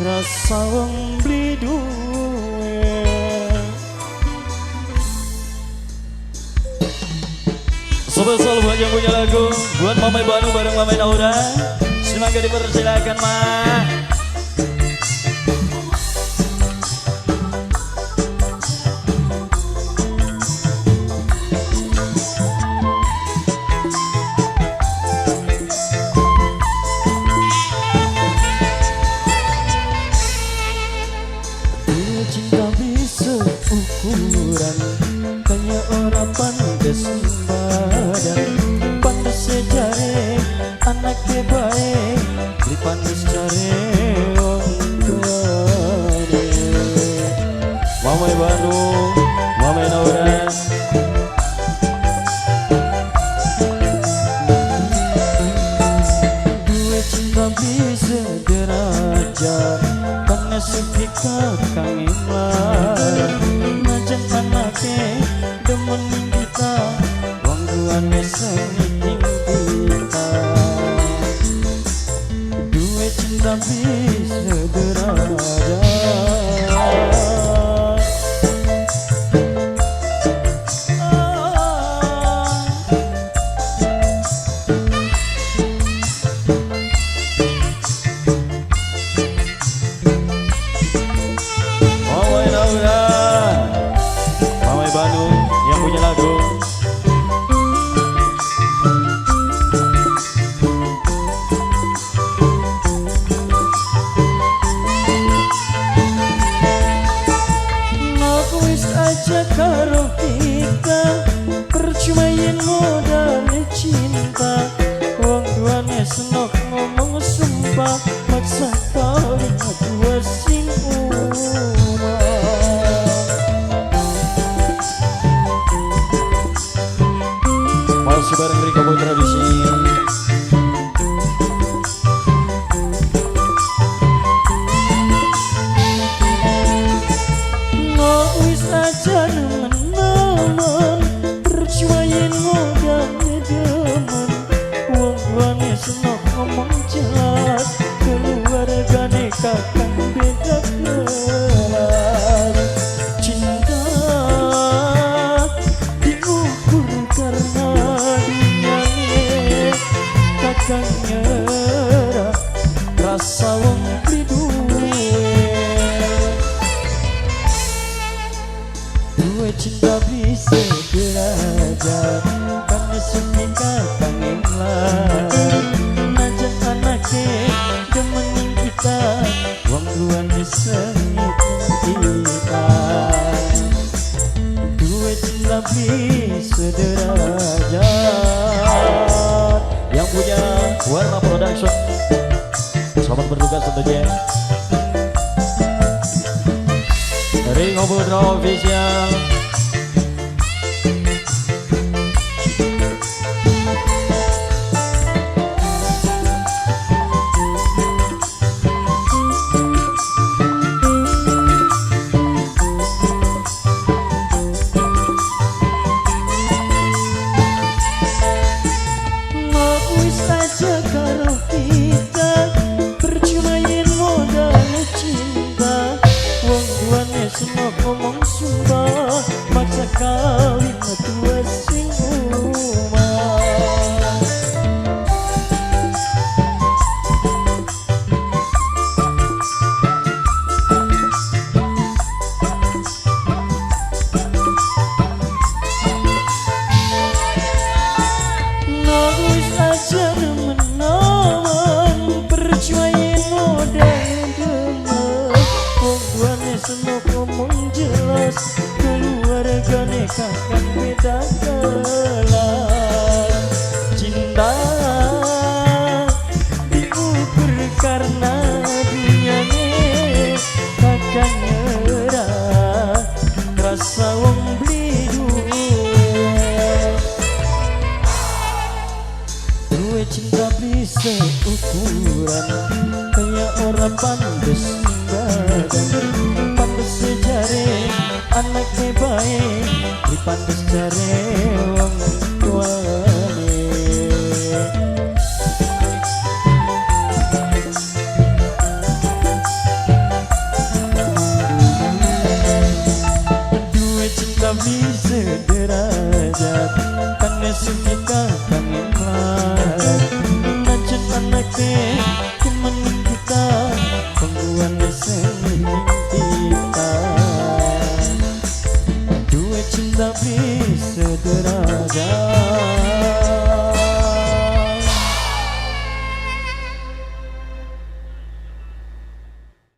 rasa wong beli duwe. Spesial buat yang punya lagu, buat Mama Banu bareng Mama Naura. Semoga dipersilakan, Ma. Cinta bisa ukuran, kaya ora pantes badan, pantes jare anake bae, beli pantes jare wong tuane. Mama Banu, Mama Naura. Dua cinta bisa derajat, karena sepi kakang iman. Najan anake demen kita, wong tuane sengit kita. Dua cinta bisa derajat. Aja karo kita, percuma yen modal cinta. Wong tuane senok ngomong sumpah, maksa kawin dua sing umah. Masih bareng Riko Putra di sini. Kakang beda kelas. Cinta diukur karena dunyane, kakang nyerah rasa wong beli duwe. Duwe cinta bisa derajat, karena sepi kakang imlan. Najan anake demenin kita, wong tuane sengit kita. Dua cinta bisa derajat. Yang punya Warna Production, selamat bertugas tentunya. Ringo Putra Official. Aja karo kita, percuma yen modal cinta. Wong tuane senok ngomong sumpah, maksa kawin tua sing umah. Senok ngomong jelas, keluargane kakang beda kelas. Cinta diukur karena dunyane, kakang nyerah rasa wong beli duwe. Duwe cinta bisa ukuran, kaya ora pantes badan, pantes jare anake bae, pantes jare